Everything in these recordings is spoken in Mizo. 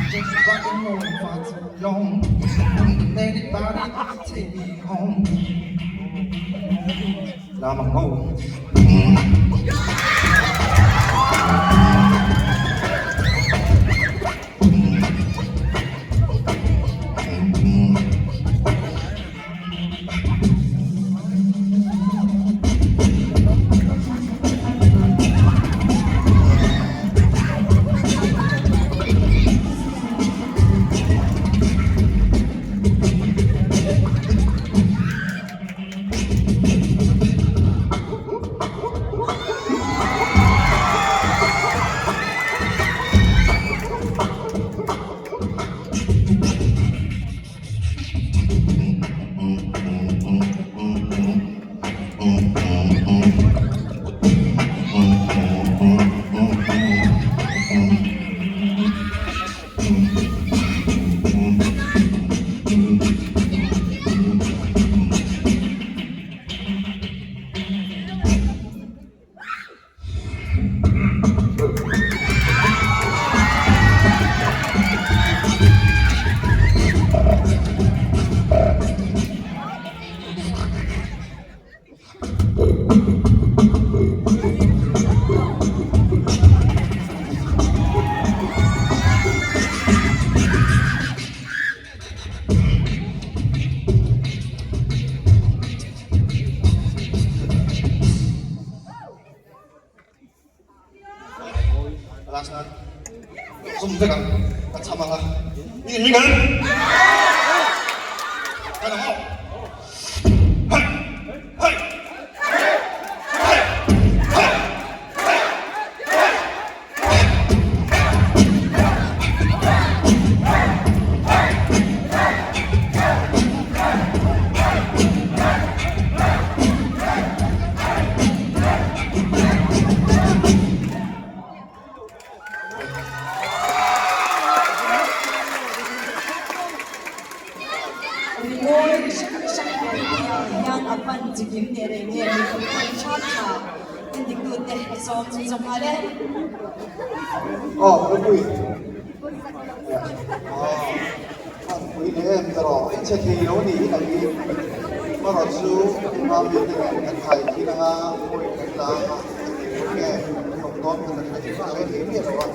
Just rock and roll for too long. Won't anybody take me home. Lamang ho. Last nan zum vek ang ka cham anga i in ring ang kan ang aw hai hai hai hai hai hai. Rimawi hrang hrang hmuh hian a pan chikim teh reng nge mipui tha tha. Endiktute ka sawm chu zawm nghal e. Aw Ropui Aw Pui leh em ta rawh i che thei lo ni hi ka hi Marawh chu Mami te nen kan thai thin anga point kan la anga ka ti bawk e kan awm dawn kha kan hre thei miah lo a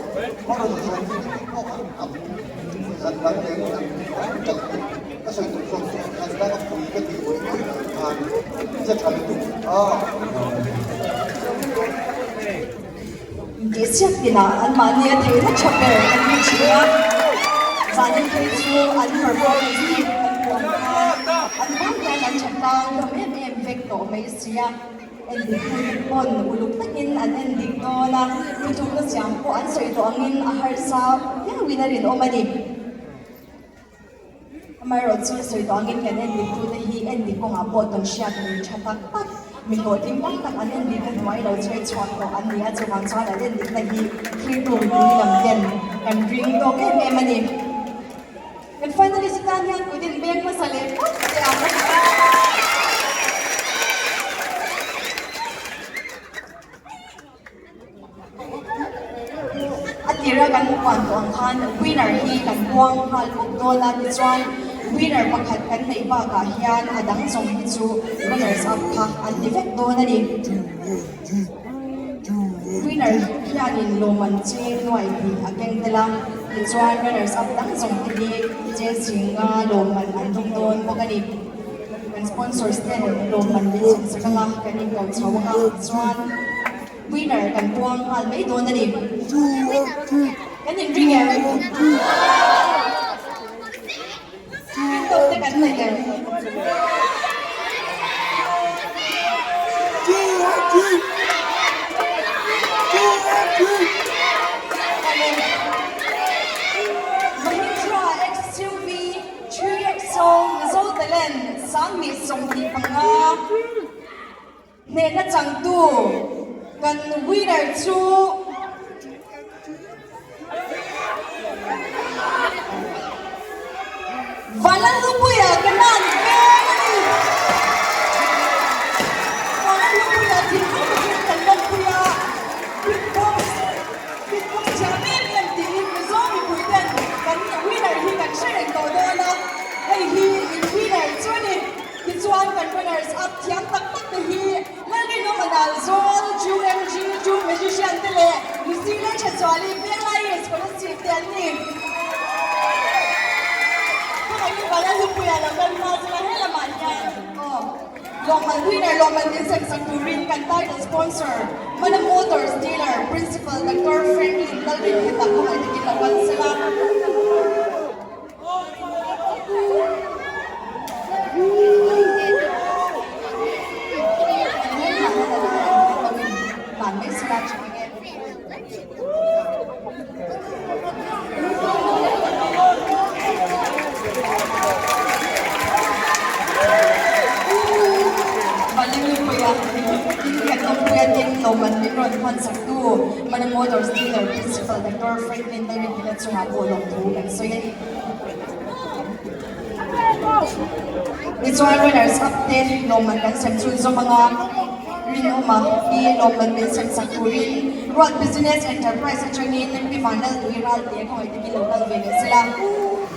Marawh chu zan dang te pawh an tam zan dang nen an tam ka sawi tum zawk chu zan dang a pui ka tih pawh khan che tha lutuk a. Intihsiak tinah anmahni a theihna tha ber kan hmu thin a, zanin phei chu an performance bik kan puan khan an hmang hian an tha tlang hlawm em em vek tawh mai sia. Endik hun pawn uluk takin an endik dawn a, thuthukna siam pawh an sawi tawh angin a harsa viauin a rinawm a ni. Amaherawhchu sawi tawh angin kan endik tute hi endik kawngah pawh tawn hriat nei tha tak tak, mi hlawhtling tam tak an endikna hnuai lo chher chhuak tawh an ni a, chuvang chuan an endikna hi thirtu mipui lam ten kan ring tawk em em a ni. Kan finalist atan hian kut in beng hmasa leh phawt teh ang. A tira kan puan tawh ang khan winner hi kan buang nghal bawk dawn a, tichuan winner pakhat kan neih bakah hian a dang zawng hi chu runners up kha an ni vek dawn a ni. Winner hianin lawmman cheng nuai hnih a keng tel a, tichuan runners up dang zawng te hi cheng zinga lawmman an dawng dawn bawk a ni. Kan sponsors ten lawmman min chhawm sak anga kan inko chho anga chuan winner kan puang nghal mai dawn a ni. Kan inring em? Ring tawk te kan nei em? Mahindra XUV 3XO Mizo Talent 2025 hnehna changtu kan winner chu Vanlallupuia Kanan veng a ni. Vanlallupuia thinlung takin kan lawmpui a, beatbox beatbox thiam em em tiin Mizo mipui ten kan. leh Lucy Lalthazuali Venglai Scholarship te an ni. Khawngaihin Vanlalhlupuia lo kal hma chunga he lamah hian aw lawmman winner lawmman min sem sak turin kan title sponsor Mana Motors dealer Principal Doctor Franklin Lalrinheta khawngaih takin lo kal sela. Chungah pawh lawmthu kan sawi a ni. Tichuan runners up te lawmman kan sem chhun zawm anga rinawma hi lawmman min sem sak turin Ruat Business Enterprise atangin Pi Vanlaltui Ralte khawngaih takin lo kal ve leh sela.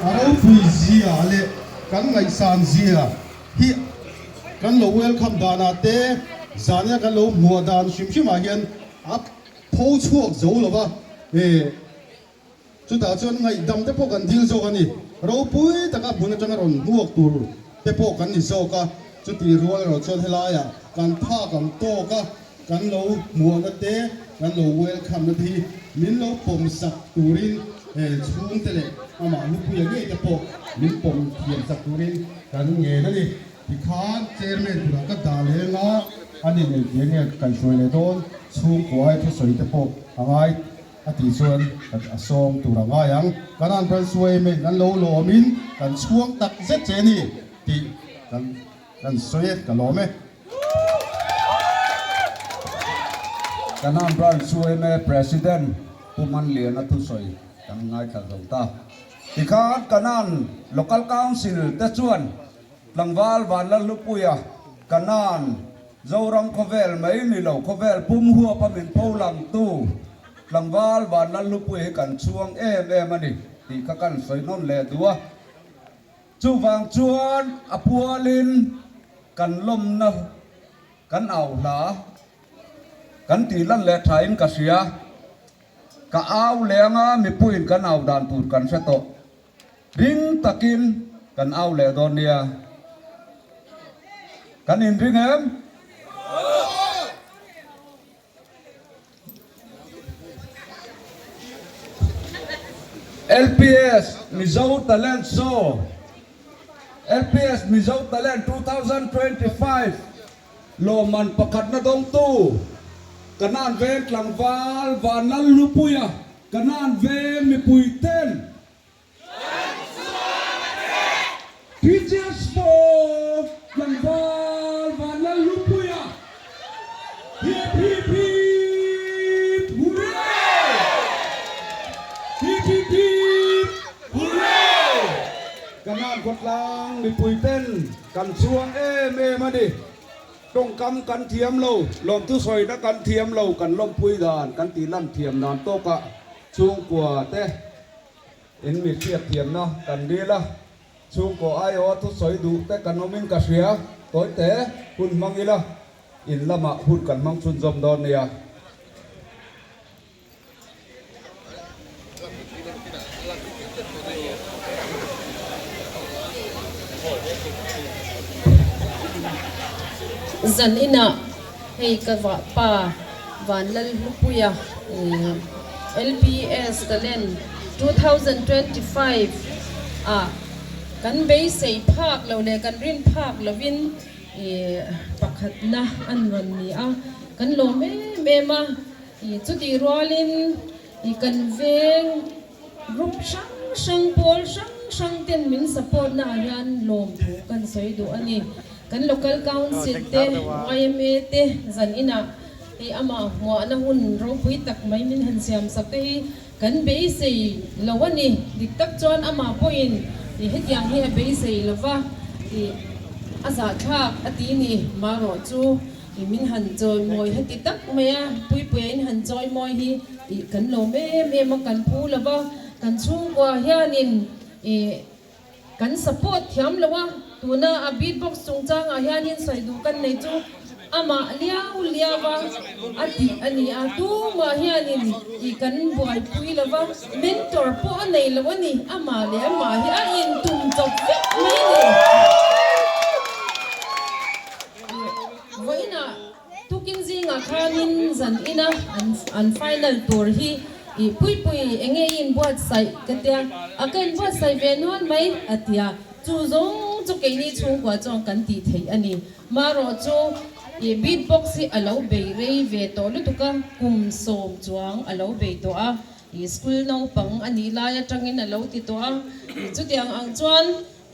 A ropui zia leh kan ngaihsan zia hi kan lo welcome danah te zana kan lo hmuah dan hrim hrimah hian a Tho chhuak zo lo va, e, chutah chuan ngaihdam te pawh kan dil zawk a ni. Ropui taka hmun atanga rawn hmuak tur te pawh kan ni zawk a, chutih rual erawh chuan helaiah kan phak ang tawk a, kan lo hmuahna te, kan lo welcome na te hi min lo pawm sak turin e, chhungte leh amah hlupuia ngei te pawh min pawm thiam sak turin kan ngen a ni. Tikhan chairman turah ka dah leng a, a ni nei tih nge ka kaihhruai leh dawn, chhungkua ai thusawi te pawh a ngai a tih chuan ka a sawm tur a ngai ang. Kan an ran suai em em, kan lo lawmin kan chhuang tak zet che ni tih kan kan sawi e, ka lawm e. Kan an ran suai em e President Pu Manliana thusawi kan ngaithla zo ta. Tikhan Kanan Local Council te chuan Tlangval Vanlalhlupuia, Kanan, Zoram khawvel mai ni lo, khawvel pum huapa min pho langtu Tlangval Vanlalhlupuia hi kan chhuang em em a ni tih kha kan sawi nawn leh duh a. Chuvang chuan a pualin kan lawmna kan au hla kan tih lan leh thain ka hria. Ka au leh anga mipuiin kan au dan tur kan hre tawh. Ring takin kan au leh dawn nia. Kan inring em? LPS Mizo Talent Show LPS Mizo Talent 2025 lawmman pakhatna dawngtu Kanan Veng tlangval Vanlalhlupuia Kanan Veng mipui ten Teachers for Tlangval Vanlalhlupuia Hip hip hip hooray! Hip hip hip hooray! Kanan khawtlang mipui ten kan chhuang em em a ni. Tawngkam kan thiam lo, lawmthu sawina kan thiam lo, kan lawmpui dan kan tih lan thiam dan tawkah chhungkua te In mi hriat thiamna kan dil a, chhungkaw aiawha thusawi duh te kan awmin ka hria, tawite hun hmang ila in lamah hun kan hmang chhunzawm dawn nia. Zan inah hei ka vahpa Vanlalhlupuia LPS Talent 2025 ah kan beisei phak lo leh kan rin phak lovin pakhatna an rawn ni a, kan lawm em em a. Chutih rualin kan veng group hrang hrang, pawl hrang hrang ten min support na ah hian lawmthu kan sawi duh a ni. Kan Local Council te, yma te zan inah hei amah hmuahna hun ropui tak mai min han siam sak te hi kan beisei lo a ni. Dik tak chuan amah pawhin hetiang hi a beisei lo va, a zahthlak a ti ni. Marawh chu min han chawimawi heti tak mai a, Puipuia in han chawimawi hi kan lawm em em a, kan phu lo va, kan chhungkua hianin Kan support thiam lo a, tuna a beatbox chungchangah hianin sawi duh kan nei chu Amah liau liau a a tih a ni a, tumah hianin i kan buaipui lo va, mentor pawh a nei lo a ni, amah leh amah hi a intum chawp vek mai a ni. Vawiinah tukin zingah khanin zan ina an final tur hi i Puipui enge i inbuatsaih ka tia, a ka inbuatsaih ve nual mai a tia, chu zawng chu keini chhungkua chuan kan tih theih a ni. Marawh chu i beatbox hi a lo bei rei ve tawh lutuk a, kum sawm chuang a lo bei tawh a, i school naupang a nih lai atangin a lo ti tawh a, i chutiang ang chuan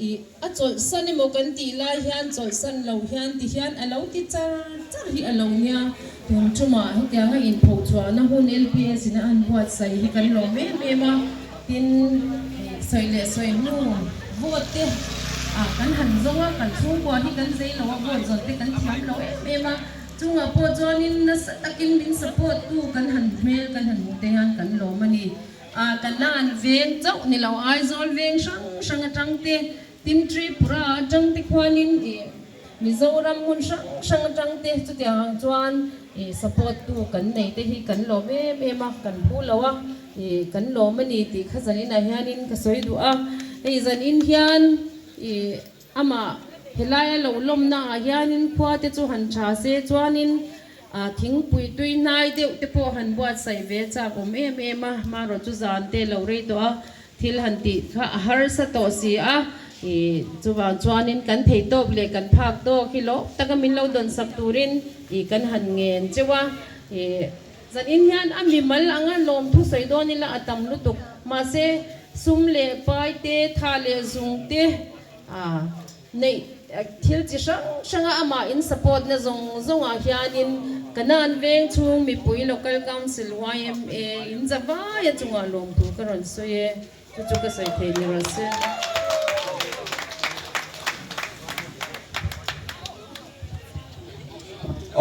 i a chawlhsan emaw kan tih lai hian chawlhsan lo hian ti hian a lo ti char char hi a lo nia. Tun tumah hetianga inphochhuahna hun LPS in a han buatsaih hi kan lawm em em a, tin sawi leh sawi hnu vote te ah kan han zawng a, kan chhungkua hi kan zei lo a, vote zawn te kan thiam lo em em a, chungah pawh chuanin nasa takin min support tu kan han hmel kan han hmuh te hian kan lawm a ni. Ah Kanan veng chauh ni lo Aizawl veng hrang hrang atang te, tin Tripura atang te khuanin ih Mizoram hmun hrang hrang atang te chutiang ang chuan ih support tu kan nei te hi kan lawm em em a, kan phu lo a, ih kan lawm a ni tih kha zan inah hianin ka sawi duh a. Hei zan in hian ih amah helaia lo lawmna ah hianin khua te chu han tha se chuanin ah thingpui tui hnai deuh te pawh han buatsaih ve chak awm em em a, marawh chu zan te lo rei tawh a. Thil han tih kha a harsa tawh si a, ih chuvang chuanin kan thei tawk leh kan phak tawk hi lawm taka min lo dawn sak turin ih kan han ngen cheu a, ih zanin hian a mimal anga lawm thu sawi dawn ila a tam lutuk, mahse sum leh pai te, tha leh zung te ah. Neih thil chi hrang hranga amah in support na zawng zawngah hianin Kanan veng chhung mipui Local Council yma in zavaia chungah lawmthu ka rawn sawi e, chu chu ka sawi thei ni rawh se.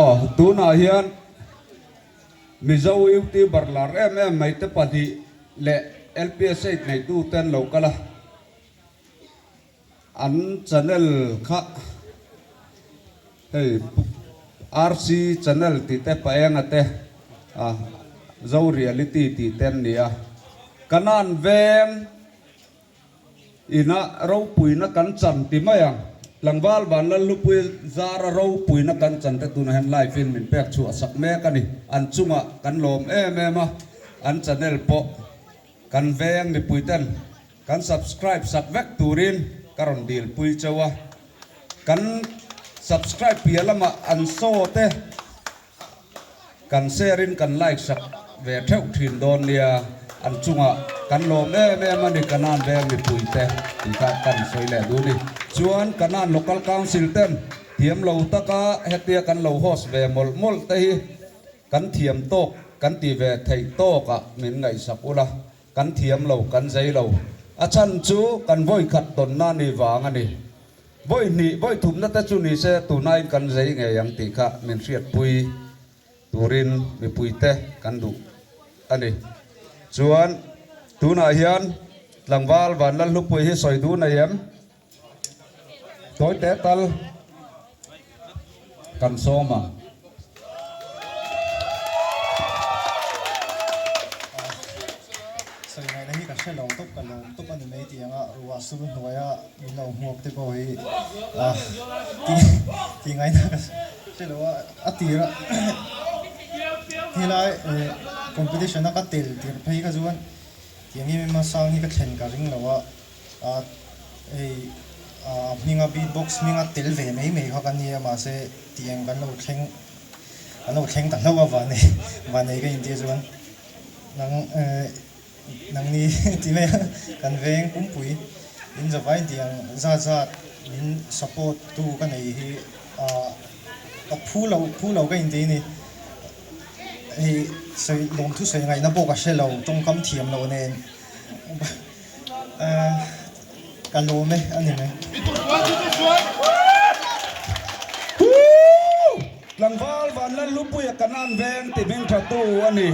Aw tunah hian Mizo YouTuber lar em em mai te pahnih leh LPS neitu te an lo kal a. An channel kha hei RC channel tih te Paenga te a Zo Reality tih te an ni a. Kanan veng ina ropuina kan chan ti mai ang. Tlangval Vanlalhlupui zara ropuina kan chan te tunah hian live in min pek chhuah sak mek a ni. An chungah kan lawm em em a, an channel pawh kan veng mipui ten Kan subscribe sak vek turin ka rawn dil pui cheu a, kan subscribe piah lamah an show te kan share in kan like sak ve theuh thin dawn nia, an chungah kan lawm em em a ni Kanan veng mipui te tih kha kan sawi leh duh ni. Chuan Kanan Local Council ten thiam lo taka hetia kan lo host ve mawlh mawlh te hi kan thiam tawk kan ti ve theih tawkah min ngaihsak ula, Kan thiam lo, kan zei lo. A chhan chu kan vawi khat tawnna ni vang a ni. Vawi hnih, vawi thumna te chu ni se tunain kan zei ngei ang tih kha min hriatpui turin mipuite kan duh a ni. Chuan tunah hian tlangval Vanlalhlupui hi sawi duh nei em? Tawi teh tal kan sawm ang. Sawi ngaihna hi ka hre lo tawp, ka lawm tawp a ni mai tih anga ruah sul hnuaia min lo hmuak te pawh hi tih ngaihna ka hre lo a, a tir a helai competition a ka tel tir phei kha chuan tiang em em a sang hi ka thlen ka ring lo a. Hei hminga beatbox hminga tel ve mai mai kha ka nia mahse tiang kan lo thleng kan lo thleng ta hlauh a vanei vanei ka intia chuan nang nangni ti mai a kan veng pumpui in zavai tiang zat zat min support tu ka nei hi ka phu lo phu lo ka inti a ni hei sawi lawmthu sawi ngaihna pawh ka hre lo tawngkam thiam loh nen. Ka lawm e a ni mai. Tlangval Vanlallupuia Kanan veng ti hming tha tu a ni.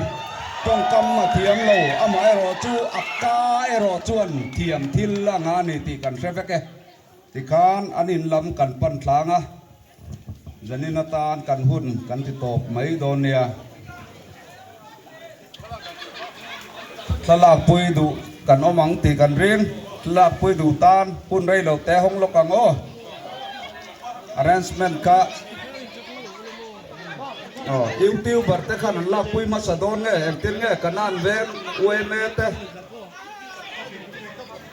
Tawngkam a thiam lo, amaherawh chu a ka erawh chuan thiam thil a nga a ni tih kan hre vek e. Tikhan an in lam kan pan tlang a. Zanin atan kan hun kan ti tawp mai dawn nia. Thlalak pui duh kan awm ang tih kan ring. Thlalak pui duh tan hun rei lo te hawng lawk ang aw. Arrangement kha aw youtuber te khan an lak pui hmasa dawn nge engtin nge kanan veng yma te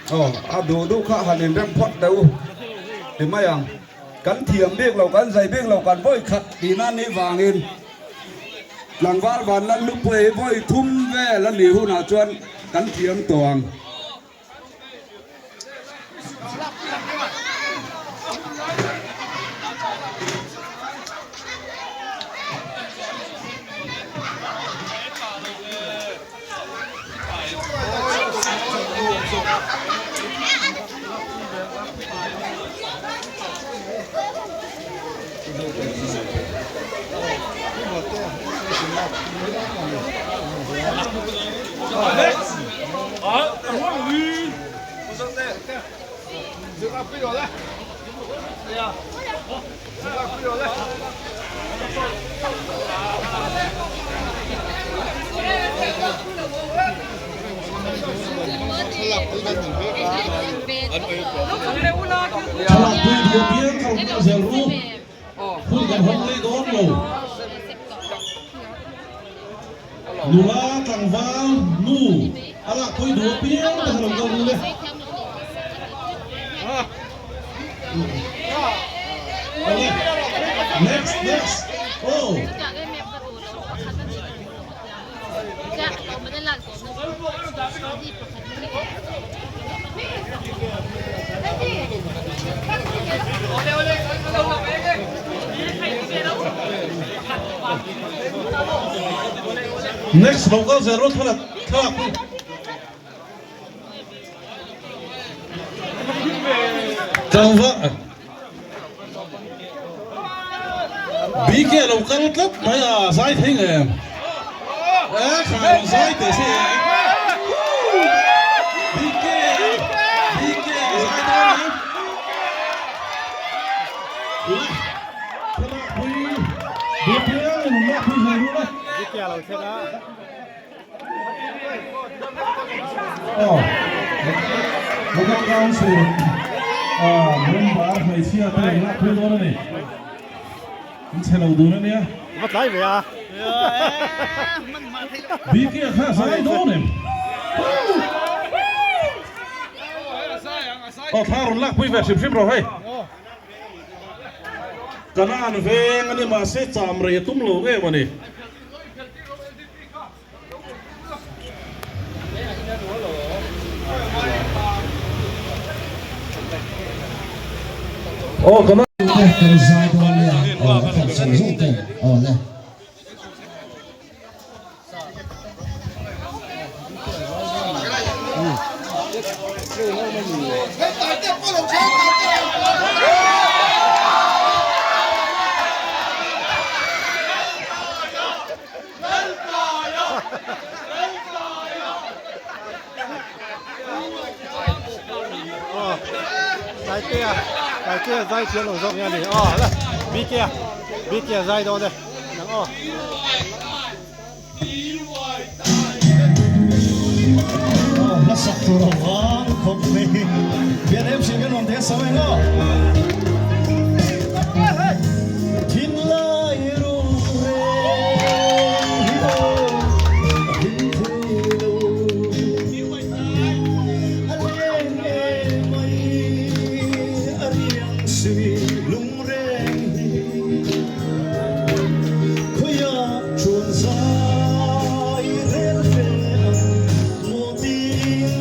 aw a duh duh kha han inrem phawt deuh ti mai ang. Kan thiam bik lo, kan zai bik lo, kan vawi khat tihna a nih vangin tlangval van lal lupui hi vawi thum vel a nih hunah chuan kan thiam tawh ang. Thlalak pui duh apiang kha rawn kal zel ru, hun kan hawng lei dawn lo. Nula tlangval nu a lak pui duh apiang te kha rawn kal ru le. Awle, next next aw. Next lo kal zel rawh thlalak thlalak pu. Tlangva BK lo kal tlat mai a zai thei nge e khai rawn zai teh se BK BK zai dawn em la thlalak pui duhpiang in lak pui zel ru la. BK lo thleng a. Aw, Local Council member hmeichhia te in lak pui dawn a ni. In chhe lo dun a nia. Va tlai ve a. BK kha zai dawn em? Aw, thla rawn lak pui ve hrim hrim rawh hei. Kanan veng a ni mahse cham rei a tum lo em a ni. Aw ka Te kan zai dawn nia aw a khalh zawng zawng ten aw le. Taitea Taitea zai thiam lo zawk nge a ni aw la BK-a BK-a zai dawn e nang aw. Aw hmasak tur a vang khawp mai Bian em hrilh kan awm thei a sam eng aw. Thinlai rum reng hi aw a hlim thei lo A leng em mai a riang sui lung reng hi Khawiah chuan zai rel fe ang maw tin.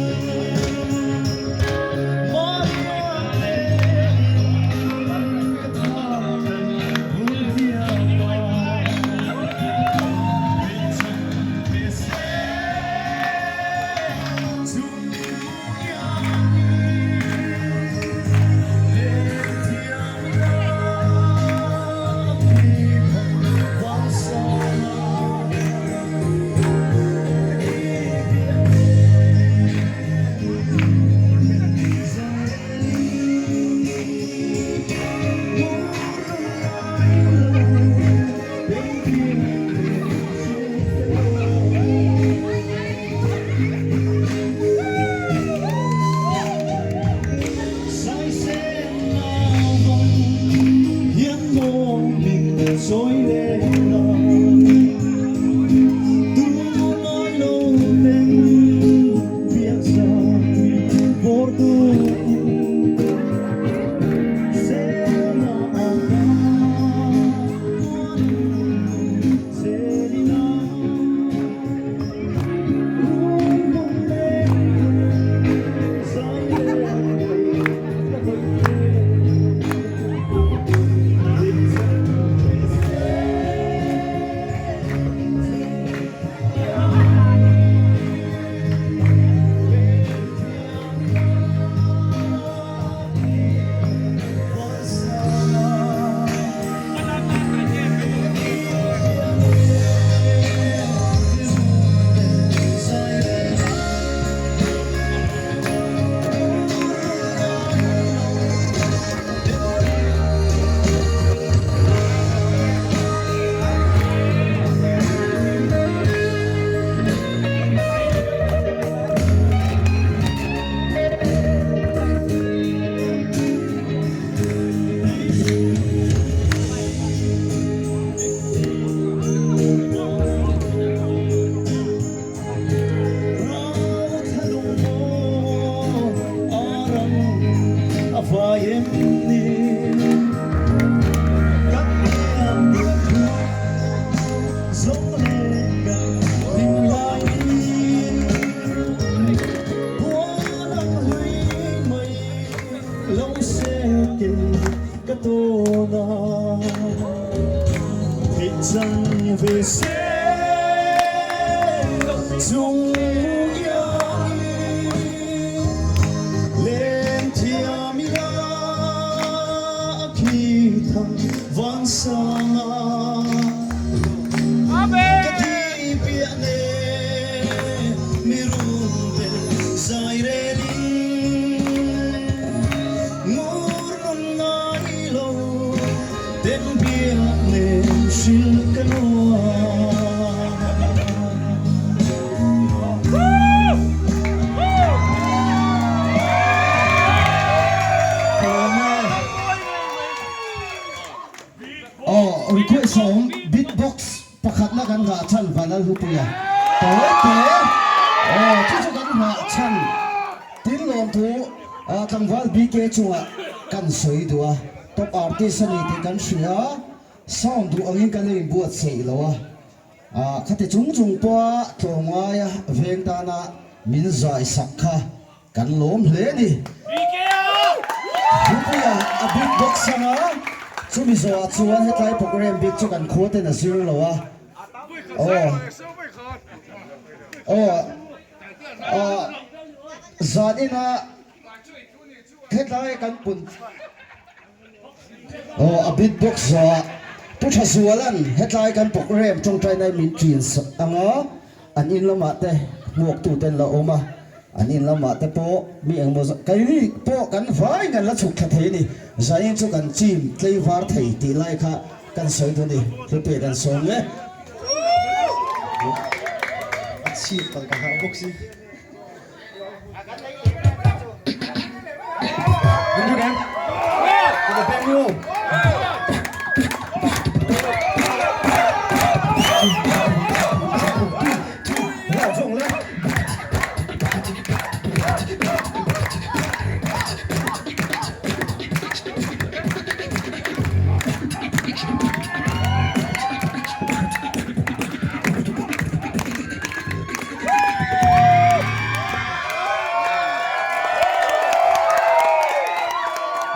Aw request a awm beatbox pakhatna kan nghah chhan Vanal Hlupuia tawi te aw chu chu kan nghah chhan tin lawmthu tlangval BK chungah kan sawi duh a top artist a ni tih kan hria sound duh angin kan la inbuatsaih lo a khati chung chung pawha tlawmngaia veng tana min zaisak kha Kan lawm hle a ni. Hlupuia a bik bawk sang a, chumi zawhah chuan hetlai program bik chu kan khua ten a zir lo a. Aw. Aw. Aw. Zan ina hetlai kan pun. Aw a bit bawk zawhah Pu Thazuala'n hetlai kan program tawngtainai min ṭin ang a, an in lamah te hmuaktu ten la awm a, an in lamah te pawh mi engmaw zawh keini pawh kan vai kan la chhuk thla thei a ni, zain chu kan chim tleivar thei tih lai kha kan sawi dun i hlupe kan sawm e. A chhip palh ka hlauh bawk si.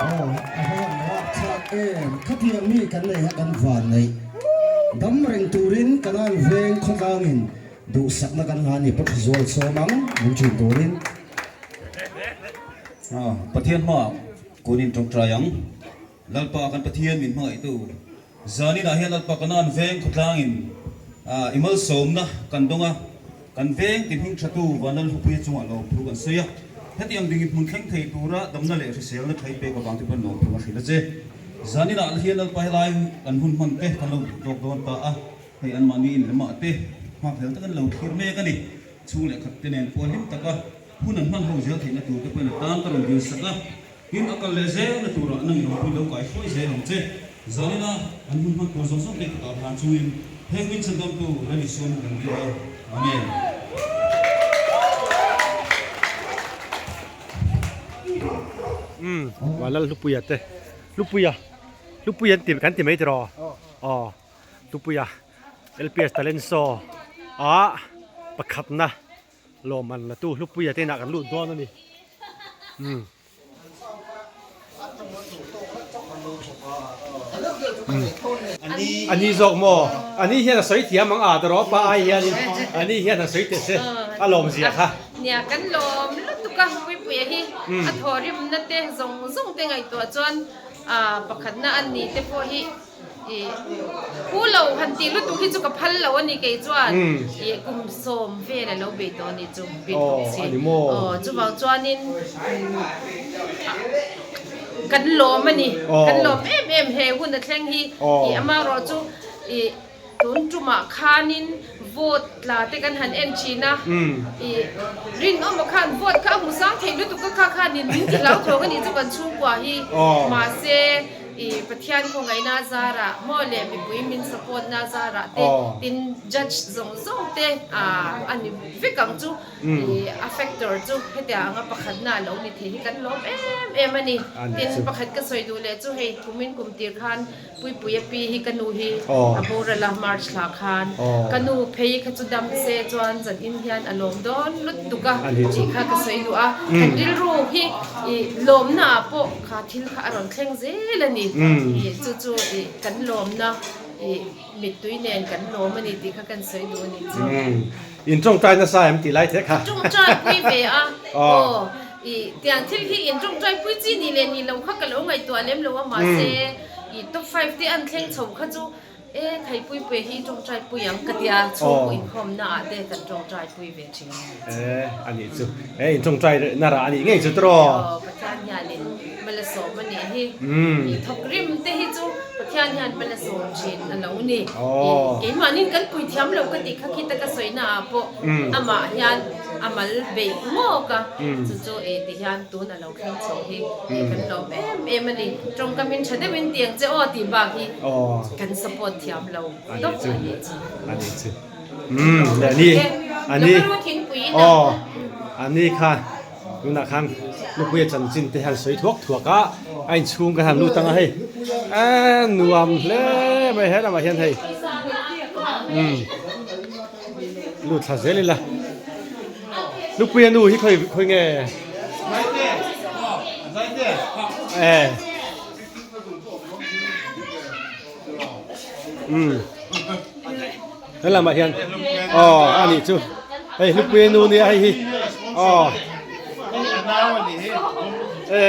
Aw a hawng rap thlak em khatiang mi kan nei a kan van neih dam reng turin kan an veng khawtlangin duhsakna kan hlan i pawh zual sawm ang min thin turin. Pathian hmaah kun in tawngtai ang. Lalpa kan Pathian min hmangaihtu zanin ah hian Lalpa kan an veng khawtlangin i malsawmna kan dawng a, kan veng ti hming thatu Vanlal Hlupuia chungah lawmthu kan sawi a, hetiang ding i hmun thleng thei tura damna leh hriselna thai pek avang te pawn lawmthu kan hrilh a che. Zanin ah hian Lalpa helai kan hun hman te kan lo duh tawk dawn ta a, hei anmahni in lemah te nghakhlel takin lo thlir mek a ni. Chhung leh khat te nen pawh hlim taka hun an hman ho zel theihna tur te pawhin a tan ka rawn dil sak a. Tin, a kal leh zelna turah nang i ropui lo kai hruai zel ang che. Zanina an hun hman tur zawng zawng te kutah hlan chungin heng min chhandamtu Lal Isua hming kan dil a. Amen. Umm Vanlal Hlupuia te Hlupuia Hlupuia an ti kan ti mai tiraw aw Hlupuia LPS Talent Show ah pakhatna lawmman la tu Hlupuia te inah kan lut dawn a ni umm. Ani zawk maw? Ani hian a sawi thiam ang a tawrh pa ai hianin ani hian a sawi teh se a lawm zia kha. Nia kan lawm lutuk a Puipuia hi a thawhrimna te zawng zawng te ngaihtuah chuan pakhatna a ni te pawh hi Ih pu lo han tih lutuk hi chu ka phal lo a ni kei chuan ih kum sawm vel a lo bei tawh a ni chu beatbox hi aw chuvang chuanin kan lawm a ni kan lawm em em he hun a thleng hi ih amaherawh chu ih tun tumah khanin vote tla te kan han en thin a ih rinawma khan vote kha a hmu sang thei lutuk a kha khanin min ti hlauthawng a ni chu kan chhungkua hi mahse I Pathian khawngaihna zarah maw leh mipui min support na zarah te tin judge zawng zawng te a ni vek ang chu i a factor chu hetiang anga pakhatna a lo ni thei hi kan lawm em em a ni. Tin pakhat ka sawi duh leh chu hei kumin kum tir khan Puipuia pi hi ka nu hi a boral a March thla khan ka nu phei kha chu dam se chuan zan in hian a lawm dawn lutuk a tih kha ka sawi duh a kan rilru hi i lawmna ah pawh Kha thil kha a rawn thleng zel a ni. Ih chu chu ih kan lawmna ih mittui nen kan lawm a ni tih kha kan sawi duh a ni chu. In tawngtai nasa em tih lai the kha. Tawngtai pui ve a. Aw ih tiang thil hi in tawngtai pui chi ni leh ni lo kha ka lo ngaihtuah lem lo a mahse ih top five te an thleng chho kha chu E Khaipui pui hi tawngtai pui ang ka tia chhungkaw inkhawmna ah te kan tawngtai pui ve thin a ni chu. E a nih chu. E in tawngtai na rah a nih ngei chu tiraw? Aw Pathian hianin mal a sawm a nih hi. I thawk rim te hi chu Pathian hian mal a sawm thin a lo ni. Keimahnin kan pui thiam lo ka tih kha khita ka sawina ah pawh amah hian a mal beih ngawk a chu chu e ti hian tun a lo thleng chho hi kan lawm em em a ni. Tawngkamin tha deuhin tiang che aw tih bak hi kan support thiam lo tawp a nih chu. A nih chu. Umm leh ni a ni aw a ni kha tunah khan Nupuia chanchin te hian sawi thuak thuak a a inchhung ka han lut ang a hei a nuam hle mai he lamah hian hei umm lut thla zel ila. Nupuia nu hi khawi khawi nge? E. Um. He lamah hian aw a nih chu. Hei Hlupuia nu nia hei hi. Aw. E.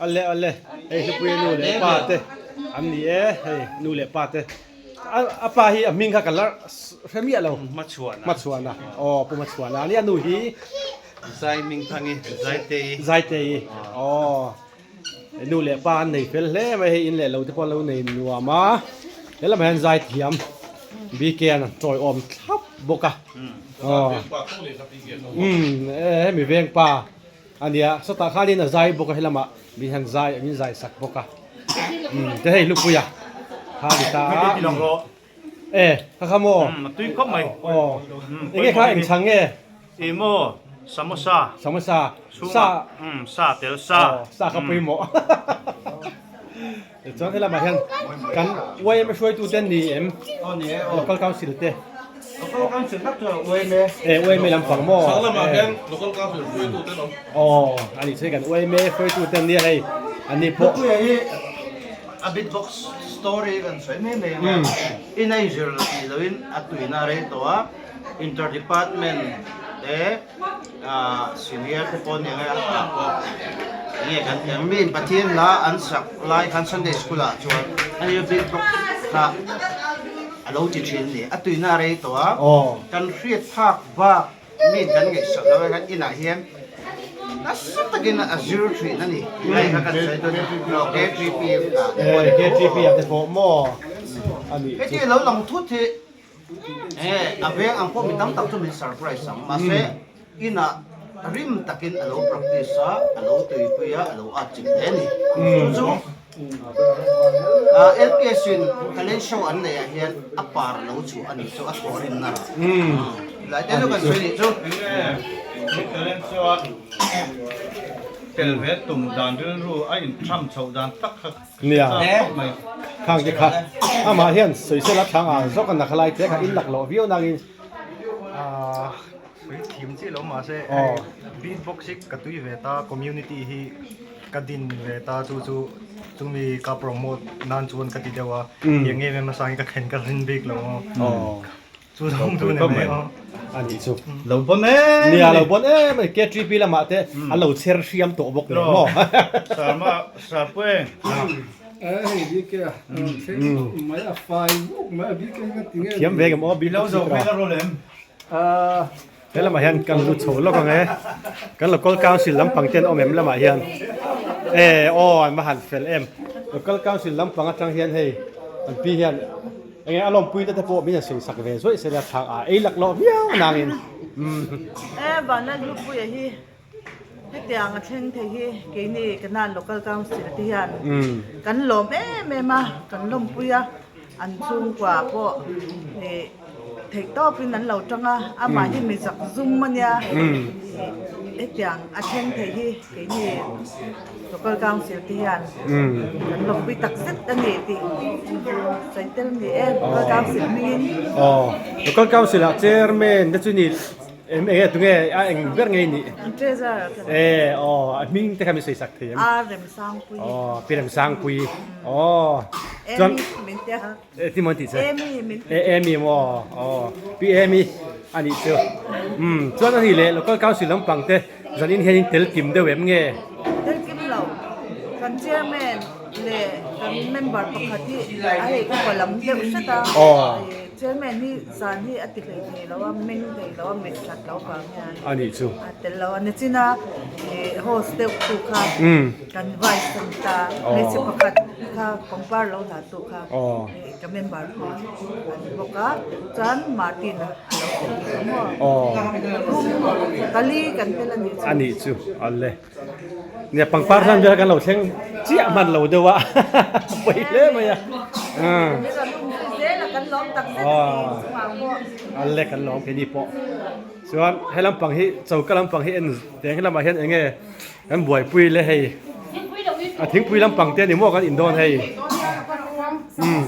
Ale ale. Hei Hlupuia nu leh pa te an ni e. Hei nu leh pa te. A pa hi a hming kha ka la hre miah lo. Hmachhuana. Hmachhuana. Aw Pu Hmachhuana a nia nu hi. Zai hming thang i Zaitei. Zaitei. Aw. Nu leh pa an nei fel hle mai hei in leh lo te pawh an lo nei nuam a. He lamah hian zai thiam BK an tawi awm thlap bawk a. Aw. Umm hemi veng pa a nia sawtah khanin a zai bawk a helamah min han zai min zai sak bawk a. Umm te hei Hlupuia kha a ni ta a. E kha kha maw? Umm a tui khawp mai. Aw enge kha eng chhang nge? Ih maw samosa. Samosa. Sa. Umm sa tel sa. Aw sa kha pawimawh. Chuan helamah hian kan YMA hruaitu te an ni em? Aw ni e aw. Local council te. Local council tak chu YMA. E YMA lampang maw? Chhak lamah hian local council hruaitu te an awm. Aw a nih chuan kan YMA hruaitu te an nia hei an ni pawh. Hlupuia hi a beatbox story kan sawi mai mai ang a. In a inzir lo tih loin a tuina a rei tawh a, inter department te Senior te pawh nia nge a hla pawh enge kan tih ang miin Pathian hla an sak lai khan Sunday school ah chuan ani beatbox kha a lo ti thin a ni a tuina a rei tawh a kan hriat phak bak miin kan ngaihsak lo a kan inah hian nasa takin a zir thin a ni hei kha kan sawi dawn a K3P ah K3P ah te pawh maw a nih chu heti lo lang thut hi Eh, a veng ang pawh mi tam tak chu min surprise ang. Mahse, inah rim takin a lo practice a, a lo tuipui a, a lo at chilh hle a ni. Chu chu LPS in talent show an neih ah hian a par lo chhuah a nih chu, a thawh rimna. Lai te chu kan sawi nih chu. Talent show a. Tel ve tum dan rilru a inthram chhoh dan tak kha Nia, chak khawp mai. Khang te kha amah hian sawisel a thlang ah zawk a nakha lai te kha in lak loh viau nangin aah. Sawi thiam chiah lo mahse hei beatbox hi ka tui ve ta community hi ka din ve ta chu chu chumi ka promote nan chuan ka ti deuh a tiang em em hmasa in ka thlen ka rin bik lo maw. Chu zawng chu ni mai aw. A nih chu. Lo bon em Nia lo bon em ani KTP lamah te an lo chher hriam tawh bawk nen maw. Sarma Sarpueng. Hei BK a thleng mai a fai vuk mai a BK ka ti nge. Thiam ve ngem aw BK. Ilo zo hmel a rawl em? He lamah hian kan lut chho lawk ang e. Kan local council lampang te an awm em lamah hian e aw an va han fel em. Local council lampang atang hian hei an pi hian enge a lawmpui te te pawh min han sawi sak ve zuaih se nia thlang a ei lak lawh viau nangin umm. E Vanlalhlupuia hi hetiang a thleng thei hi keini Kanan local council te hian kan lawm em em a, kan lawmpui a. An chhungkua pawh ih theih tawpin an lo tang a, amah hi mi zak zum a nia. Hetiang a thleng thei hi keini Local Council te hian kan lawmpui tak zet a ni tih sawi tel ni e, Local Council hmingin. Aw, Local Council ah Chairman te chu ni Em enge tunge a eng ber ngei nih? Treasurer ka ni. E aw a hming te kha min sawi sak thei em? A Remsangpui. Aw Pi Remsangpui. Aw chuan Amy min tia. E ti maw an tih che? Amy min ti. E Amy maw? Aw Pi Amy a nih chu. Umm chuan a nih leh local council lampang te zanin hian in tel kim deuh em nge? Tel kim lo. Kan chairman leh kan member pakhat hi a hei upa lam deuh hret a. Aw. Chairman hi zan hi a ti hlei thei lo a, meng thei lo a, mit that lo vang hian A nih chu. a tel lo a. Nichina ih host deuh tu kha kan vice a ni ta, hmeichhe pakhat kha pangpar lo hlan tu kha ih ka member pawh a ni bawk a, chuan Martin a lo tel ve maw? Pathum pali kan tel a nih chu. A nih chu, awle. Nia pangpar hlan vel kan lo thleng chiah hman lo deuh a pawi hle mai a a le kan lawm keini pawh chuan he lampang hi choka lampang hi en teng he lamah hian eng nge kan buaipui le hei a thingpui lampang te ani maw kan in dawn hei umm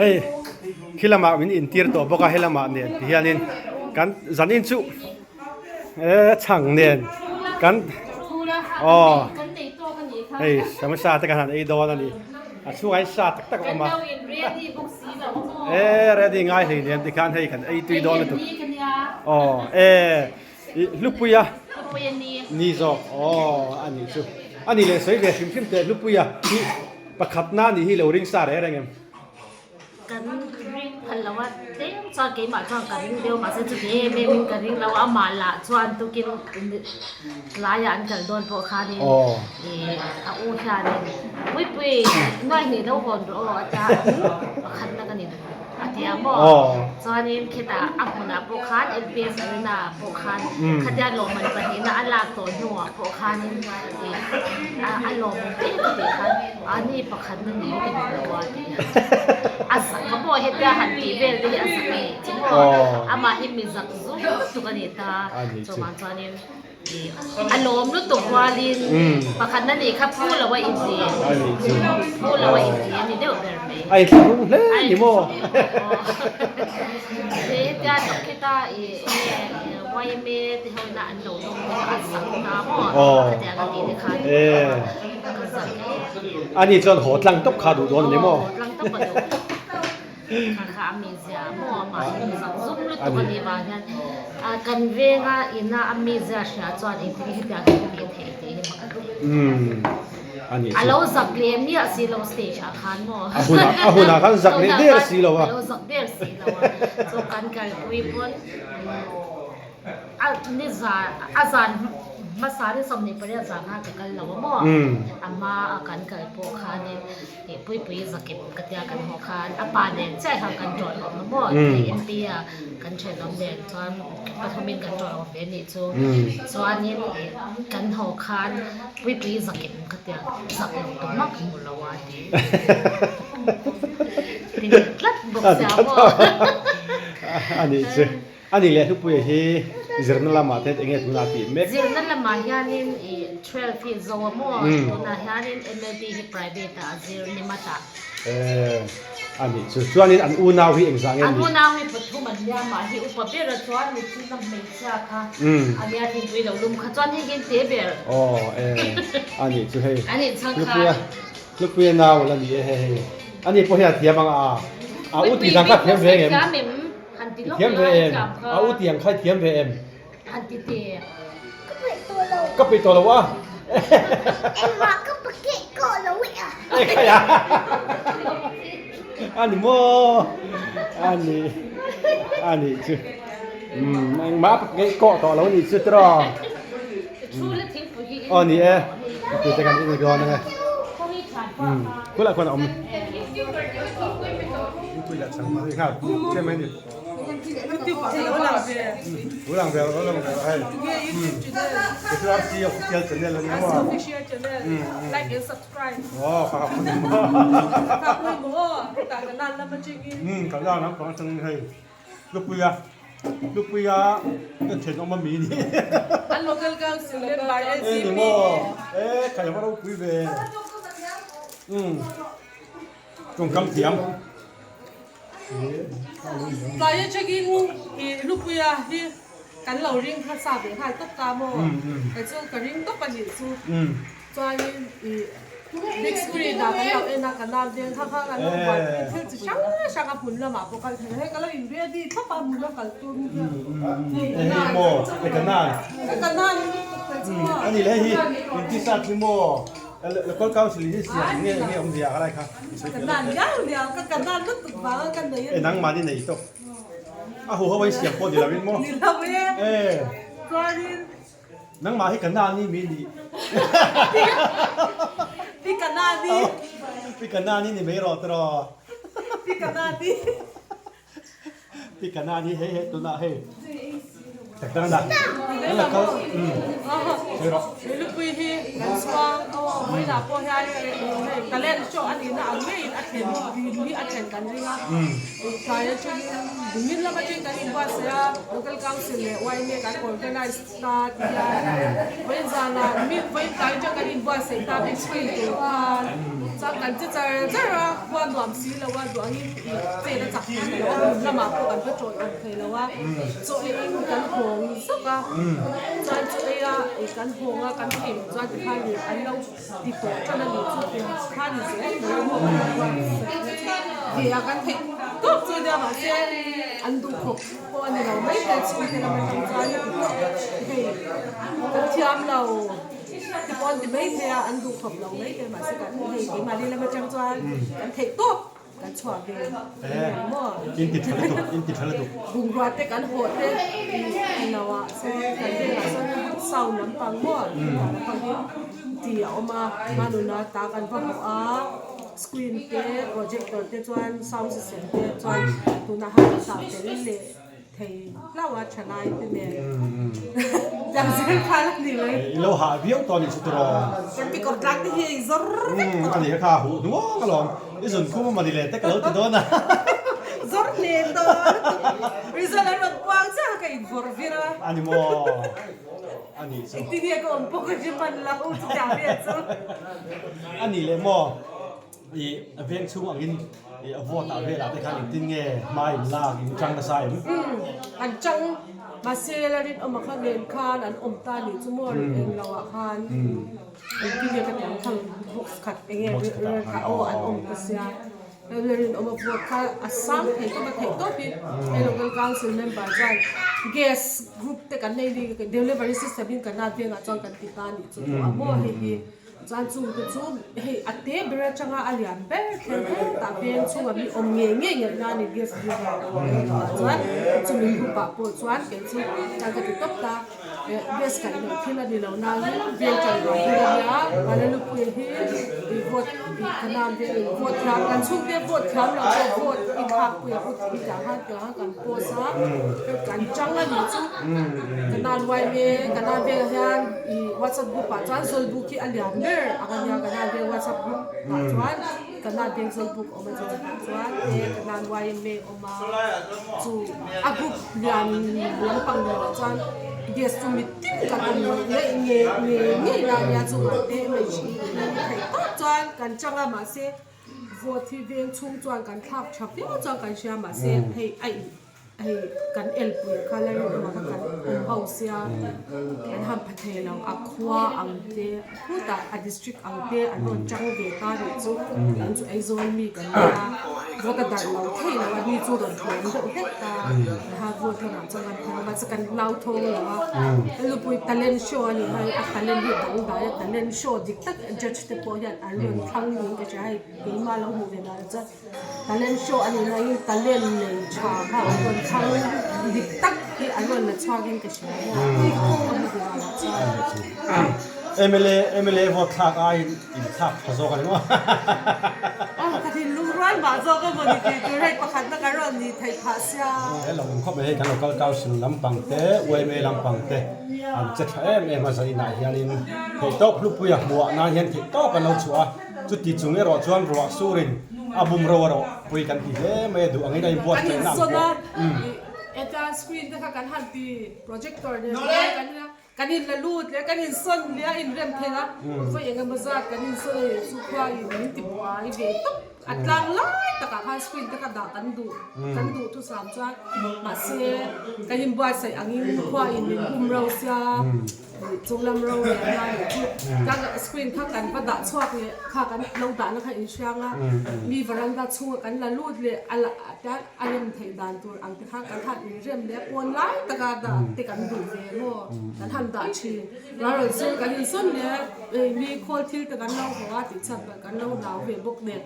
hei khi lamah min intir tawh bawk a he lamah nen ti hianin kan zanin chu. E chhang nen kan aw hei samosa te kan han ei dawn a ni a chhungah hian sa tak tak a awm a e ready ngai hlei nen tikhan hei kan ei tui dawn lutuk aw e hlupuia ni zawk aw a nih chu a nih leh sawi ve hrim hrim teh hlupuia hi pakhatna nih hi lo ring sa reng reng em. Kan ring phal lo a, tlem chuan keimah chuan ka ring deuh mahse chuti em em in ka ring lo a, amah lah chuan tukin tlaiah an kal dawn pawh khanin ih a u hianin Puipui nuaihnih lo hawn rawh aw a tia pakhatna ka ni duh a ti a maw chuanin khitah a hmunah pawh khan LPS Arena ah pawh khan khatia lawmman pahnihna a lak tawh hnuah pawh khanin ih a lawmawm em ka tih khan Ani pakhat na ni ka duh lo a ti a. A zak a maw hetia han tih vel te hi a zak a nih chu maw. Amah hi mi zak zum lutuk a nih ta. Chuvang chuanin ih a lawm lutuk rualin pakhat na nih kha phu lo a inti. Phu lo a inti a ni deuh ber mai. A inthlahrung hle a ni maw. Hetia khita ih enge YMA te ho ina an lo lawm te kha a zak ta maw. Khatiang a tih te khan. A ni chuan haw tlang tawp kha duh dawn a ni maw? Haw tlang tawp a duh. Kha kha a mizia maw amah hi mi zak zum lutuk a nih vang hian kan venga ina a mizia hria chuan engtin nge hetiang hi ka tih theih tih hi mak a ti. A ni chu. A lo zak leh miah si lo stage ah khan maw? A hunah a hunah khan zak leh der si lo a. A lo zak der si lo a. Chu kan kalpui pawn A ni zan a zan hmasa ni 28 zan khan ka kal lo a maw a hma a kan kal pawh khanin ih puipui zakim ka tia kan hmuh khan a pa nen chiah khan kan tawlh awm a maw MP a kan thenawm nen chuan pathumin kan tawlh awm ve nih chu chuanin ih kan haw khan puipui zakim ka tia zak lo tum mak hmu lo a ti ti tlat bawk sia maw a nih chu. A nih leh Hlupuia hi Zirna lamah te enge tunah tih mek? Zirna lamah hianin ih 12 hi zo a maw? Tunah hianin MLT hi private ah a zir ni mat ah. Eh, a nih chu. Chuanin an unau hi engzah nge An ni? unau hi pathum an nia mah hi upa bera chuan michina hmeichhia kha a nia thingpui lo lum kha chuan hei hi an te ber. Aw eh, a nih chu hei. An inchhang khan. Hlupuia, Hlupuia nau la ni e hei hei. Ani pawh hian a thiam ang a, a u tih dan kha a thiam ve em? I thiam ve em? A u tih ang kha i thiam ve em? Han ti teh. Ka peih tawh lo. Ka peih tawh lo a. Engmah ka pakeh kawh lo e a. E khai a. A ni maw? A ni. A ni chu. Um, engmah a pakeh kawh tawh lo ni chu tiraw. Aw ni e. Tui te kan in dawn ange. Um, khulah khuan a awm. Pui lah chang nghal. Che mai ni. Ulang ve ulang ve hei. SRC official channel ani maw? Official channel. Like and subscribe. Oh, ka pui mo. Ka pui mo. Ta ka nan lam atangin. Um, ka nan lam pang atangin hei. Lupuia Lupuia ka then awm ami ni. An local council member LCP. Eh ni maw? Eh khai va ropui ve. Um. Tawngkam thiam. Tlai atangin i Lupuia hi kan lo ring hmasa ve nghal tawp ta maw? Kei chu ka ring tawp a nih chu. Chuanin i big screen ah kan lo en a, ka nau veng kha kha kan lo buaipui thil chi hrang hrang a hmun lamah pawh kal thei lo. Hei ka lo in ready thlap a hmun a kal tur hian. Hei ka nan. Hei ka nan. Hei ka nan lutuk kei chu maw. A ni le hei hi inti sat hi maw? Local council hi siam nge nge awmzia ka lai kha i sawi Ka nan liau liau ka ka nan lutuk vang a ka nei a ni. E nangmah ni nei tawk. A hu ho a i siam pawh ni lo in maw? Ni lo e. E. Chuanin. Nangmah hi ka nan i mi ni. Pi ka nan i. Pi ka nan i ni mai rawh tiraw. Pi ka nan i. Ti ka na ni hei hei tunah hei tak dang dah an la kal sawi rawh. Lupui hi kan chhuang aw vawiinah pawh hian hei talent show a nihna ang ngeiin a thlen hi a thlen kan ring a tlai atangin nimin lam atangin kan inbuatsaih a local council leh yma kan organize ta ti hian vawiin zanah nimin vawiin tlai atang kan inbuatsaih ta big screen tur khan chuan kan che char char a khua nuam si lo a duh angin ih chet a chak hman lo a hmun lamah pawh kan va tawih awm thei lo a chaw ei in kan hawng zawk a chuan chaw ei a ih kan hawng a kan hlim chuan tikhan ih an lo ti tawh tan a ni chu kum kha ni zel mai a maw kan inbuatsaih ve a kan theih tawp chu ania mahse an duh khawp pawh a ni lo mai thei chhungte lam atang chuan hei kan thiam lo te pawh an ti mai thei a an duh khawp lo mai thei mahse kan hei keimahni lam atang chuan kan theih tawp. Kan chhuah ve eng maw? In ti tha lutuk, in ti tha lutuk. Bungrua te kan hawh te tih lo ah sawn kan vengah sawn sound lampang maw lampang hi ti a awm a, hmanuna ta kan va hawh a, screen te projector te chuan sound system te chuan tunah han tah tel leh thei hlauh a thalai te nen dang zel phal a ni mai. I lo hah viau tawh a nih chu tiraw? Kan ti kawp tlak te hi a inzawr vek tawh. A ni kha kha huh hnuang alawm. I zun khum a mawni le te ka lo ti dawn a. Zawr hle tawh lutuk. Result an rawn puang chiah a ka invawrh vir a. A ni maw? A nih chu. Engtin nge ka awm pawh ka hre hman lo chutiang vel chu. A nih leh maw? I veng chhung angin i vote ah velah te khan engtin nge hma in lak in chang nasa em? Umm an chang mahse la rinawm kha nen khan an awm ta nih chu maw eng lo ah khan engtin nge ka ti ang khang box khat eng nge kha aw an awm ta sia la rinawm a vote kha a sang thei tawp a theih tawp in hei local council member chuan gas group te kan nei ni delivery system in kan a vengah chuan kan ti ta nih chu maw hei hi. Chuan chungte chu hei a te ber atanga a lian ber thleng hetah veng chhunga mi awm ngei ngei ngaih na a ni gas deliver ah chuan chumi group ah pawh chuan kei chu chuan ka ti tawp ta gas kaih loh thil a ni lo nangin veng tan rual hun a nia Kuala-Lumpur hi i vote i ka nan veng in vote thiam kan chhungte vote thiam lo pawh vote i thlak pui a ut i tah khan tiang khan kan post a kan chang a nih chu ka nan yma ka nan vengah hian. I WhatsApp group ah chuan Zawlbuk hi a lian ber ang a nia ka nan veng WhatsApp group ah chuan ka nan veng Zawlbuk a awm a chuan chuan e ka nan YMA a awm a chu a group lian lampang lo ah chuan. Guest chu mitin kan awm lo ngei ngei ngei ngei la nia chungah te MHE theih tawp chuan kan chang a mahse vote hi veng chhung chuan kan thlak tha viau chuan kan hria mahse hei a in hei kan elpui kha la rin awm kha kan awm ho sia kan han pha thei lo a khua ang te khutah a district ang te an rawn chang ve ta nih chu kan chu Aizawl mi kan nia vote a darh lo thei lo a ni chu rawn tlawm deuh hlek ta ha vote lamah chuan kan phal a mahse kan hlauthawng lo a nupui talent show a nih kha a talent hi a dangdai a talent show dik tak judge te pawh hian an rawn thlang niin ka hria hei keimah lo hmuh ve dan chuan. Talent show a nih laiin talent nei tha kha an rawn thlang dik tak hi an rawn la chhuakin ka hria a. MLA MLA vote thlak aiin in thlak tha zawk a ni maw? Aw ka thinlung rual mah zawk a maw ni tih tur hei pakhatna kan rawn nih theih phah sia. He lo awm khawp mai hei kan local council lampang te yma lampang te an che tha em em a zaninah hianin theihtawp hlupui a hmuah nan hian theihtawp an lo chhuah a. Chuti chung erawh chuan ruah surin a bum ro erawh pui kan ti hle mai a duh angin a inbuat theih na ang pawh. Eta screen te kha kan han ti projector nen khan kan kan in la lut leh kan in sawn leh a in rem theih a vawi eng emaw zat kan in sawn a nih chu khua in min ti buai ve tawp a tlang lai takah khan screen te kha dah kan duh kan duh thusam chuan mahse kan inbuatsaih angin khua in min bum ro sia. Chung lam ro leh na leh chu kan screen kha kan va dah chhuak leh kha kan lo dahna kha inhriang a, mi varanda chhunga kan la lut leh a la tian a rem theih dan tur ang te kha kan han inrem leh a pawn lai taka dah te kan duh ve maw kan han dah thin. Rual rawn chu kan insawn leh a hei mi khawl thil te kan lo haw a tih chhan pawh kan lo hlau ve bawk nen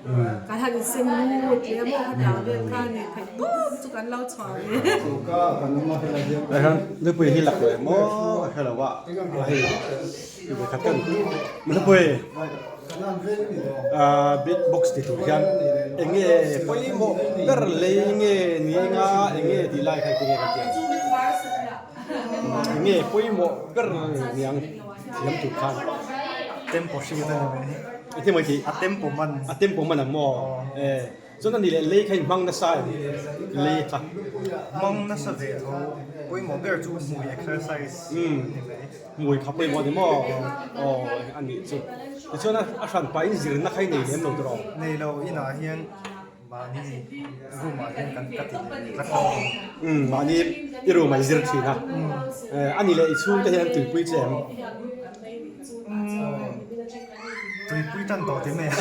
kan han insem lut leh a maw khatiang vel kha ni theih tawp chu kan lo chhuah ve. Nupui hi lak leh maw a hre lo a hei vawikhat kan nupui beat box ti tur hian eng nge pawimawh ber lei nge ni nga eng nge tih lai kha engtin nge kan tih ang eng nge pawimawh ber niang thiam tur khan tempo hriat a ni mai engtin maw i tih a tempo man a tempo man ang maw e. Chuan a ni leh lei kha in hmang nasa em? Lei kha. Hmang nasa ve tho. Pawimawh ber chu hmui exercise a ni mai. Hmui kha pawimawh a ni maw? Aw a nih chu. Tichuan a hran pah in zirna kha i nei lem lo tawh rawh. Nei lo, inah hian mahni room ah hian kan ka ti leh tlat lo. Umm mahni i room ah i zir thin a. A ni leh i chhungte hian an tuipui che em? Tuipui tan tawh ti mai a.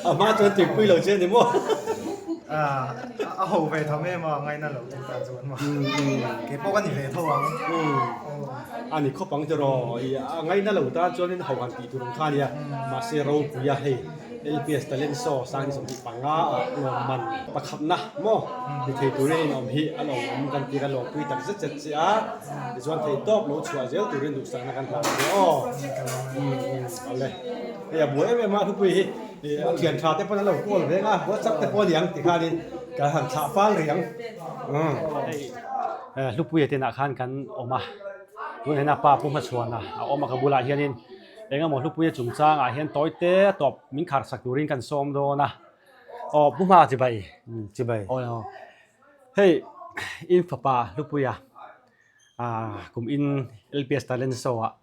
A hma chuan tuipui lo che a ni maw? A ho ve tho em a, ngaina lo tu tan chuan maw. Kei pawh ka ni ve tho ang. A ni khawp ang tiraw, i a ngaina lo tan chuanin ho han tih tur ang kha a nia. Mahse ropui a hei. LPS Talent Show sang hi 25 ah lawmman pakhatna maw ni thei turin in awm hi a lawmawm kan ti ka lawmpui tak zet zet che a tichuan thei tawp lo chhuah zel turin duhsakna kan hlan che aw awle hei a buai em em a thupui hi a thian tha te pawn an lo call reng a WhatsApp te pawh a niang tikhanin kan han thlah fal rih ang hei hlupuia te inah khan kan awm a tunah hian a pa pu hmachhuana a awm a ka bulah hianin. Eng emaw hlupuia chungchangah hian tawi te tawp min khar sak turin kan sawm dawn a. Aw pu hma chibai. Chibai. Aw aw. Hei in fapa hlupuia ah kum in LPS Talent Show ah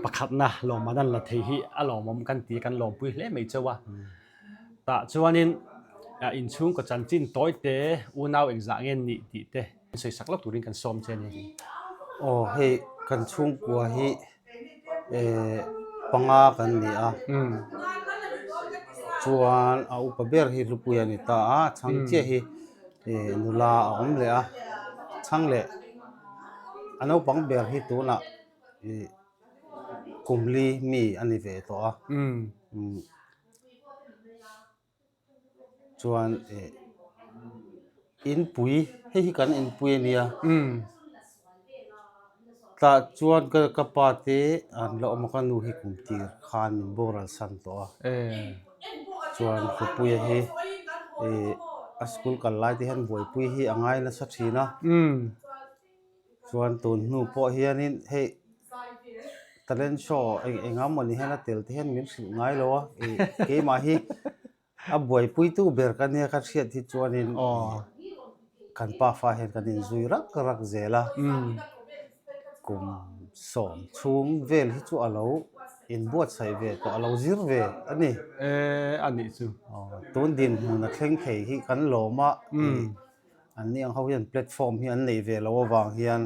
pakhatna lawmman an la thei hi a lawmawm kan ti a kan lawmpui hle mai chauh a. Tah chuanin inchhungkaw chanchin tawi te unau engzah nge nih tih te sawi sak lawk turin kan sawm che a ni. Aw hei kan chhungkua hi eh panga kan ni a chuan a upa ber hi hlupui a ni ta a chhang chiah hi eh nula a awm leh a chhang leh a naupang ber hi tunah ih kumli mi a ni ve tawh a umm. Chuan eh inpui hei hi kan inpui a nia tah chuan ka ka pa te an la awm a ka nu hi kum tir khan min boral san tawh a chuan khawpuia hi eh a school kal lai te hian buaipui hi a ngai nasa thin a. Chuan tun hnu pawh hianin hei talent show eng eng a mawni hian a tel te hian min hrilh ngai lo a ih keimah hi a buaipuitu ber ka nia ka hriat hi chuanin. Kan pafa hian kan inzui rak rak zel a, kum sawm chhung vel hi chu a lo inbuatsaih ve tawh, a lo zir ve a ni. E, a nih chu. Tun dinhmun a thleng thei hi kan lawm a, an ni ang ho hian platform hi an neih ve loh avang hian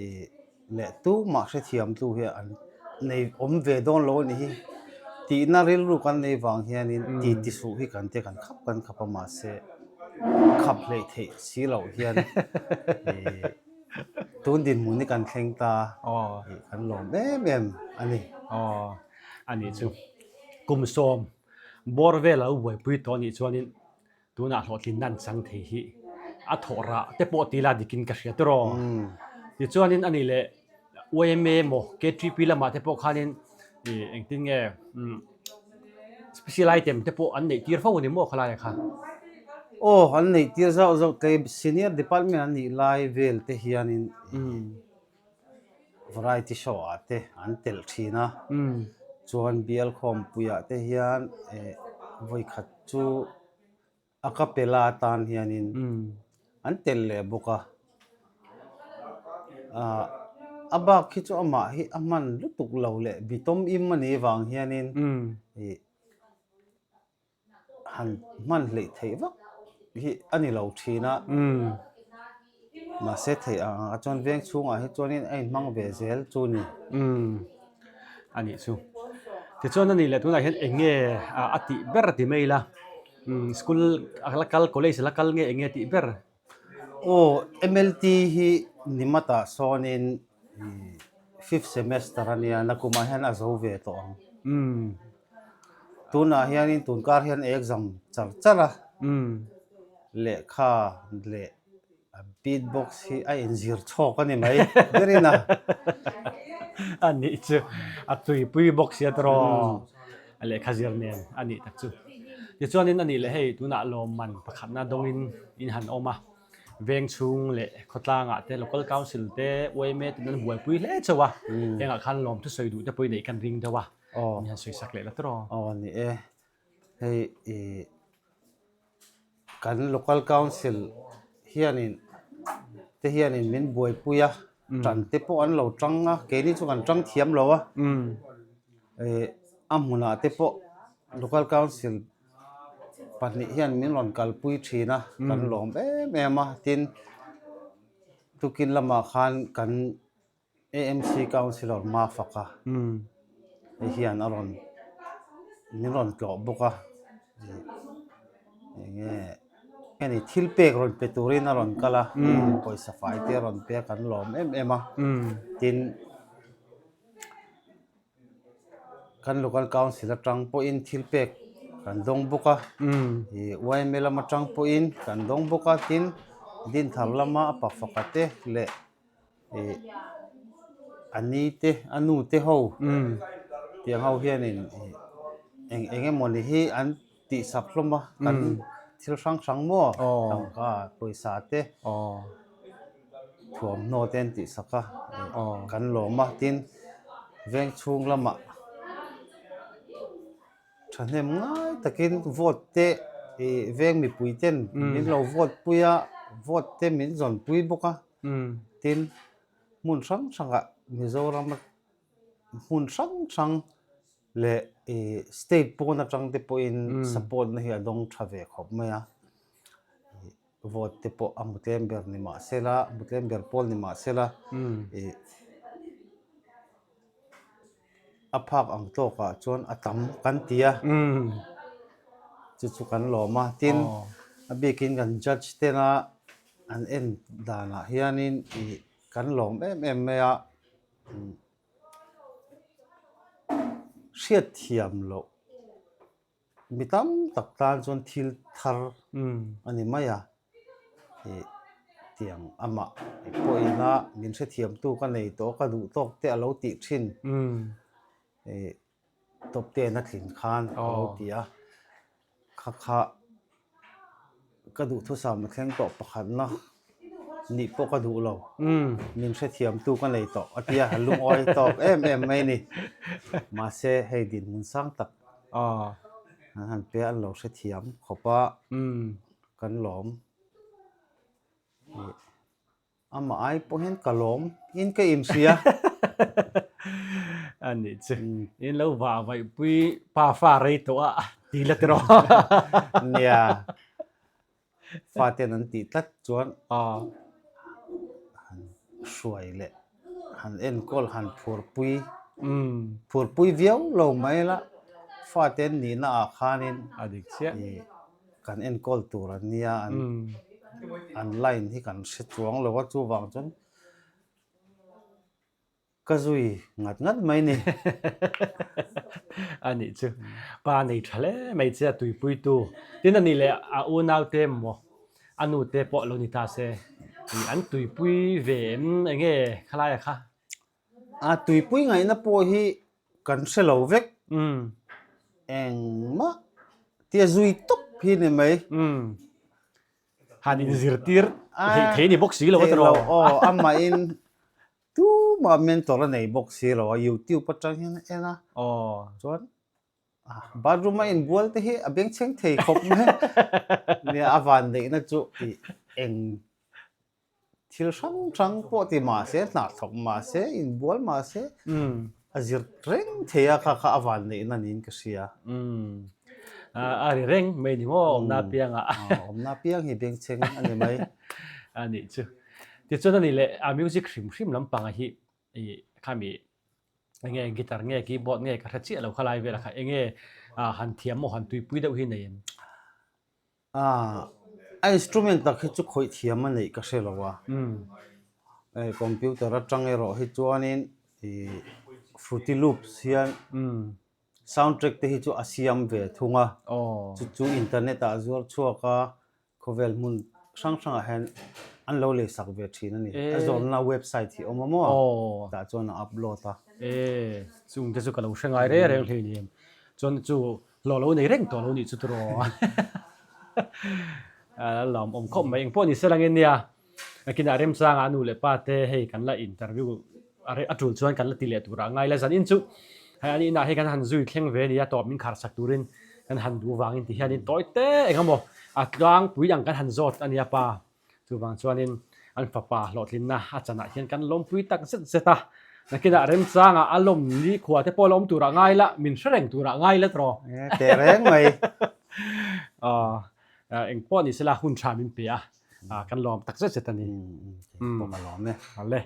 ih leh tumah hrethiamtu hi an nei awm ve dawn lo a nih hi tihna rilru kan nei vang hianin ti ti suh hi kan te kan khap kan khap a mahse khap hleih theih si loh hian ih tun dinhmun hi kan thleng ta ih kan lawm em em a ni. Aw a nih chu kum sawm bawr vel a lo buaipui tawh a nih chuanin Tunah hlawhtlinna an chang thei hi a thawh rah te pawh tila dikin ka hria tiraw. Tichuanin ani leh YMA maw KTP lamah te pawh khanin ih engtin nge special item te pawh an neih tir fo a ni maw khalaia kha? Aw an neih tir zauh zauh tlei senior department an nih lai vel te hianin variety show ah te an telh thin a chuan bial khawmpuiah te hian eh vawikhat chu a capella atan hianin an telh leh bawk a ah a bak hi chu amah hi a hman lutuk lo leh bitawm im a nih vang hianin ih han hman hleih theih vak hi a ni lo thin a mahse theih ang ah chuan veng chhungah hi chuanin a inhmang ve zel chu a ni. Umm a nih chu tichuan a nih leh tunah hian eng nge a tih ber ti mai ila umm school a la kal college a la kal nge eng nge a tih ber? Aw MLT hi Nimatah sawnin fifth semester a nia nakumah hian a zo ve tawh ang. Tunah hianin tunkar hian exam char char a, lehkha leh beatbox hi a inzir chhawk a ni mai berin a. A nih chu a tuipui bawk sia tiraw a lehkha zir nen a nih tak chu. Tichuanin a nih leh hei tunah lawmman pakhatna dawngin in han awm a, veng chhung leh khawtlangah te local council te yma ten an buaipui hle chauh a, hengah khan lawm thusawi duh te pawhin neih kan ring deuh a. Aw. Min han sawi sak leh la tawh. Aw ni e. Hei i kan local council hianin te hianin min buaipui a tan te pawh an lo tang a keini chu kan tang thiam lo a ih a hmunah te pawh local council pahnih hian min rawn kalpui thin a kan lawm em em a tin tukin lamah khan kan. AMC Councillor Mafaka hei hian a rawn min rawn tlawh bawk a eng nge heni thil pek rawn pe turin a rawn kal a pawisa fai te a rawn pe a kan lawm em em a tin kan local council atang pawhin thil pek kan dawng bawk a ih yma lam atang pawhin kan dawng bawk a tin Dinthar lama a pafaka te leh. ih a ni te a nu te ho tiang ho hianin ih eng eng emawni hi an tih sak hlawm a kan thil hrang hrang maw tangka pawisa te thuamhnaw te an tih sak a kan lawm a tin veng chhung lamah. Thahnem ngai takin vote te ih veng mipui ten min lo vote pui a, vote te min zawn pui bawk a, tin hmun hrang hrangah Mizoram hmun hrang hrang leh ih state pawn atang te pawhin support na hi a dawng tha ve khawp mai a, ih vote te pawh a hmu tlem ber ni mah sela hmu tlem ber pawl ni mah sela ih. A phak ang tawkah chuan a tam kan ti a, chu chu kan lawm a. Tin, a bikin kan judge tena an en danah hianin ih kan lawm em em mai a, hriatthiam loh. Mi tam tak tan chuan thil thar a ni mai a, ih tiang amah pawhin a min hrethiamtu ka nei tawh ka duh tawk te a lo tih thin ih top ten a tlin khan a lo ti a, kha kha Ka duhthusam a thleng tawh pakhatna nih pawh ka duh lo. Min hrethiamtu ka nei tawh a tia lungawi tawk em em mai a ni. Mahse hei dinhmun sang tak an han pe a an lo hrethiam khawp a kan lawm. Amah ai pawh hian ka lawm in ka inhria. A nih chu. In lo vah vaihpui pa fa rei tawh a ti la tiraw. Nia. Faten an tih tlat chuan han hruai leh han enkawl han phurpui phurpui viau lo mai la faten nihna ah khanin kan enkawl tur an nia an an line hi kan hre chuang lo a chuvang chuan Ka zui ngat ngat mai ni. A nih chu. Pa nei tha hle mai che a tuipuitu. Tin a nih leh a unaute maw a nute pawh lo ni ta se. Ih an tuipui ve em enge khalaia kha? A tuipui ngaihna pawh hi kan hre lo vek. Engmah tia zui tawp hi ni mai. Han inzirtir theih thei ni bawk si lo a tiraw? Aw amahin Tumah mentor a nei bawk si lo a, YouTube atang hian a en a, chuan bathroom a inbual te hi a bengchheng thei khawp mai. Nia a van neihna chu ih eng thil hrang hrang pawh ti mah se, hnah thawk mah se, inbual mah se a zir reng thei a, kha kha a van neihna niin ka hria. A ri reng mai ni maw awmna apiangah. Awmna apiang hi bengchheng a ni mai. A nih chu. Tichuan a nih leh a music hrim hrim lampanga hi ih khami enge guitar nge keyboard nge ka hre chiah lo kha lai velah kha enge han thiam maw han tuipui deuh hi nei em? A instrument tak hi chu khawih thiam a neih ka hre lo a, hei computer atang erawh hi chuanin ih Fruity Loops hian soundtrack te hi chu a siam ve thung a, chu chu internet ah a zuar chhuak a, Khawvel hmun hrang hrangah hian an lo lei sak ve thin a ni. A zawnna website hi a awm a maw? Tah chuan a upload a. E, chung te chu ka lo hre ngai reng reng hlei ni. Chuan chu hlawh lo nei reng tawh lo nih chu tiraw. A lawmawm khawp mai. Engpawh ni se langin nia, nakinah remchangah nu leh pa te hei kan la interview a tul chuan kan la ti leh turah ngai la. Zanin chu hei an inah hei kan han zui thleng ve a nia, tawp min khar sak turin kan han duh vangin ti hianin tawi te eng emaw a tlangpui ang kan han zawt a nia pa. Chuvang chuanin an fapa hlawhtlinna a chanah hian kan lawmpui tak zet zet a, nakinah remchangah a lawm ni khua te pawh la awm turah ngai la, min hre reng turah ngai la tawh. Teh reng mai. Aw, engpawh ni sela hun tha min pe a, kan lawm tak zet zet a ni. Pawh ka lawm e. Awle.